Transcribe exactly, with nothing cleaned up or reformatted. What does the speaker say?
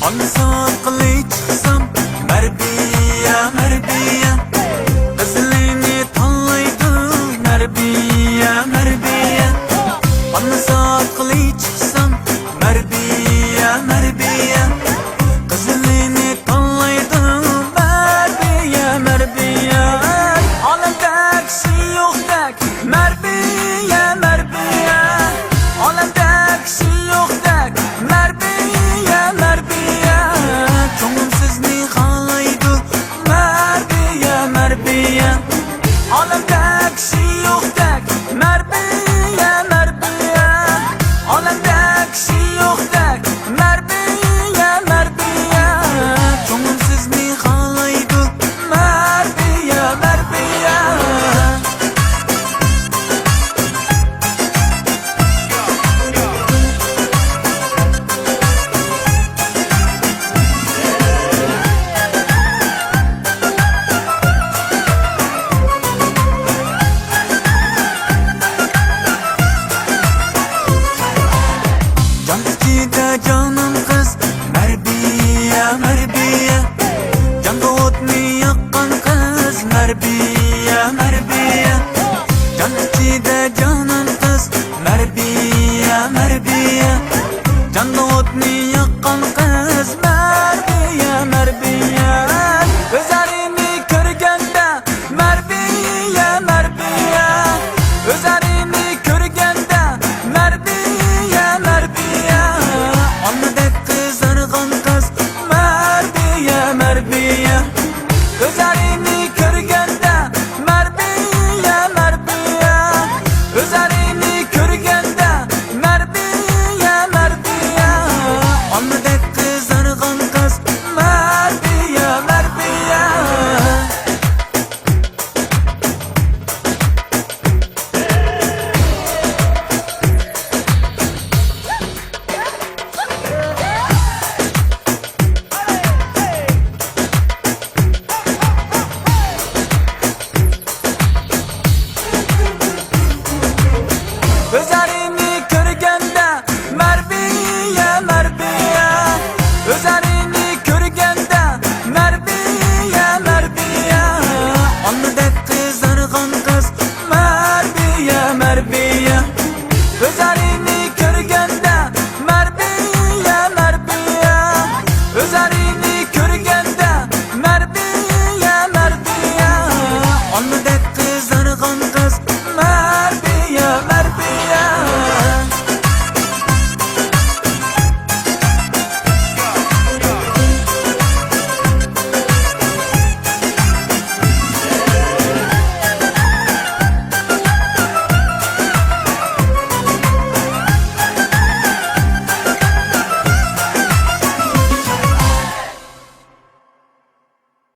ئانا ساقىلى چىقسام، مەربىيە، مەربىيە، قىزلىنى تاللايدۇ، مەربىيە، مەربىيە. ئانا ساقىلى چىقسام، مەربىيە، مەربىيە، قىزلىنى تاللايدۇ، مەربىيە، مەربىيە. ئالەمدە كىشى يوقتەك، مەربىيە، مەربىيە، ئالەمدە كىشى يوقتەك، مەربىيە، مەربىيە، كۆڭلۈم سىزنى خالايدۇ، مەربىيە، مەربىيە، ئالەمدە كىشى يوقتەك، مەربىيە، مەربىيە، ئالەمدە كىشى يوقتەك، مەربىيە، مەربىيە، كۆڭلۈم سىزنى خالايدۇ، مەربىيە، مەربىيە. جان ئىچىدە جانان قىز، مەربىيە، مەربىيە. جانغا ئوتنى ياققان قىز، مەربىيە، مەربىيە. جان ئىچىدە جان